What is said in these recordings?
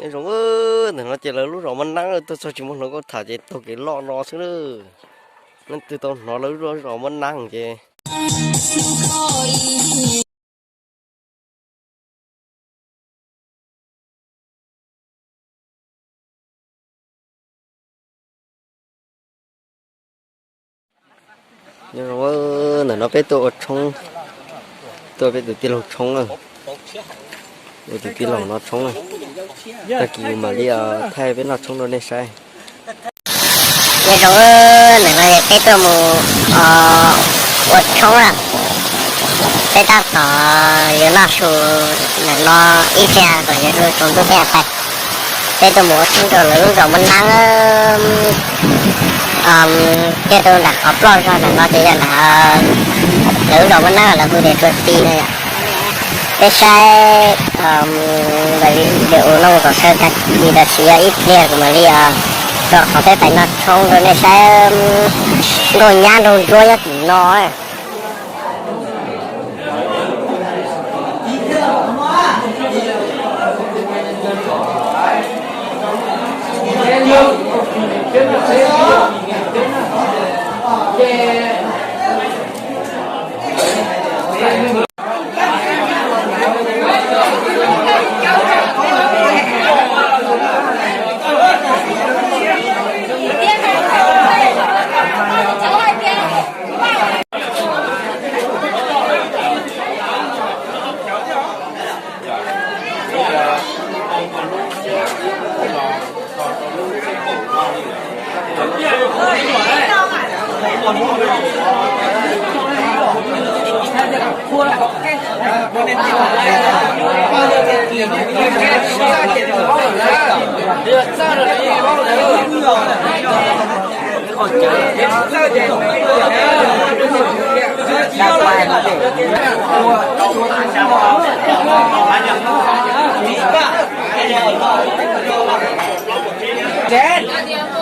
Nyob zoo, ntawm no ces lawv lub zos Mab Nab, tuaj txog tsis muaj hluas nkauj tham ces taug kev loj no xwb lawm. Leej twg tau hnov lawv lub zos Mab Nab ces Nyob zoo, ntawm no peb tuaj ua tshoob, tuaj peb tus tij laug tshoob, ua tus tij laug no tshoob, tag kis mam li thaij peb noj tshoob rau nej saib. Nyob zoo, ntawm no peb tuaj mus ua tshoob na, peb tab tom yuav noj su ntawm no ib pliag kom yuav tsaus ntuj peb mam pais. Peb tuaj mus ua tshoob rau lawv lub zos Mab Nab, thiab tuaj nram qhov ploj zog ntawm no ces yog nram lawv lub zos Mab Nab lawv hu tias Tsua Ti no yom. Peb saib video no kom sawv tag kis tam sim yog ib pliag kuv mam li rau qhov peb pais noj tshoob rau nej saib. Nkauj nyab nraug ntsuab nyob tim no.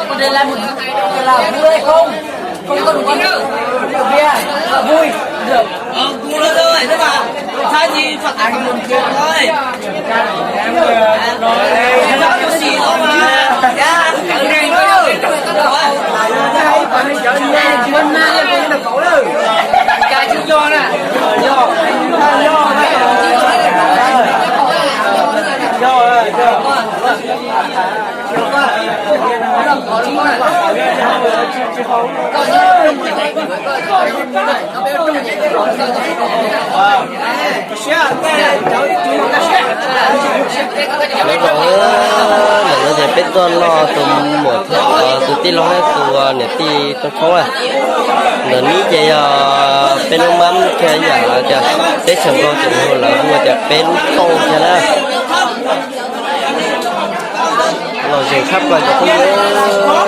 Con này là một, là vui hay không? Không có đủ ăn. Rượu bia là vui, rượu. Ờ, cũng được rồi, nhưng mà Thái thì phạt ăn một triệu thôi. Thái có xì đâu mà. Dạ, cỡ này thôi. Cà chứ do nè. Do. Do, do. Nyob zoo, ntawm no ces peb tuaj noj tus muam, tus tij laug thiab tus niam tij tshoob tshoob. Ntawm no ces yog peb lub mab thiab yam tias teb chaws Nplog ces lawv hu tias peb lub tauj thiab na. Los zeem tshaj plaws cov phooj ywg,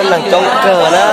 neeg coob kawg na.